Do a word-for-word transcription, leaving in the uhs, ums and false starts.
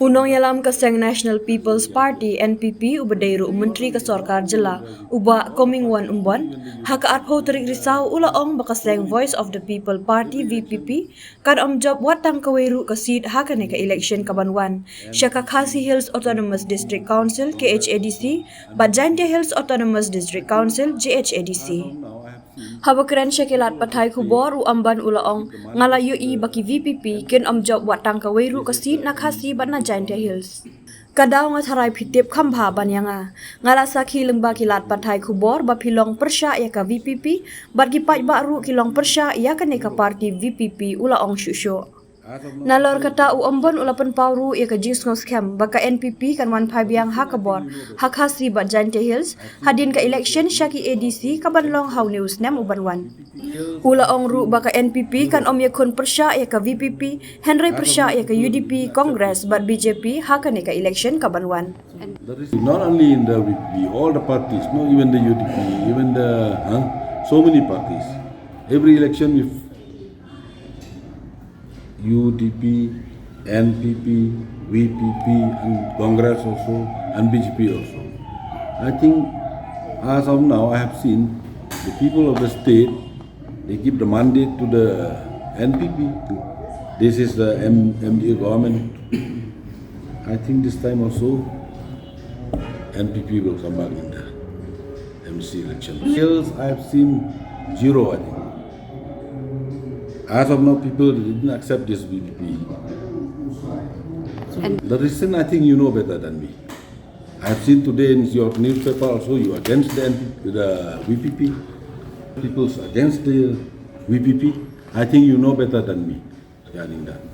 U nongïalam ka seng National People's Party, N P P, uba dei ruh u Myntri ka Sorkar Jylla, u Bah Comingone Ymbon, ha ka arphew tarik Risaw u la ong ba ka seng Voice of the People Party, V P P, kan ym jop wat tang kawei ruh ka seat ha kane ka election ka ban wan sha ka Khasi Hills Autonomous District Council, K H A D C, bad Jaintia Hills Autonomous District Council, J H A D C. Haba kren sha ki lad pathai khubor, u Ymbon u la ong, nga la ïohi ba ki V P P kin ym jop wat tang kawei ruh ka seat na Khasi bad na Jaintia Hills. Ka daw nga tharai phi tip kham bha ban ïa nga. Nga la sakhi lyngba ki lad pathai khubor ba phi long pyrshah ïa ka V P P, bad ki paidbah ruh ki long pyrshah ïa kane ka party V P P, u la ong shuh shuh. Nalor kata, u Ymbon u la pynpaw ruh ïa ka jingsngewskhem ba ka N P P kan wan phai biang ha ka bor ha Khasi bad Jaintia Hills hadien ka election sha ki A D C ka ban long ha une u snem u ban wan. U la ong ruh ba ka N P P kan ym ïakhun pyrshah ïa ka V P P, hynrei pyrshah ïa ka U D P, Congress bad B J P ha kane ka election ka ban wan. Not only in the V P P, all the parties, no, even the U D P, even the, huh, so many parties. Every election, if U D P, N P P, V P P, and Congress also, and B J P also. I think as of now, I have seen the people of the state, they give the mandate to the N P P. This is the M- M D A government. I think this time also, N P P will come back in the M C election. Sales, I have seen zero, I think. As of now, people didn't accept this V P P. And- The reason, I think you know better than me. I have seen today in your newspaper also, you against the, N P P, the V P P. People's against the V P P. I think you know better than me regarding that.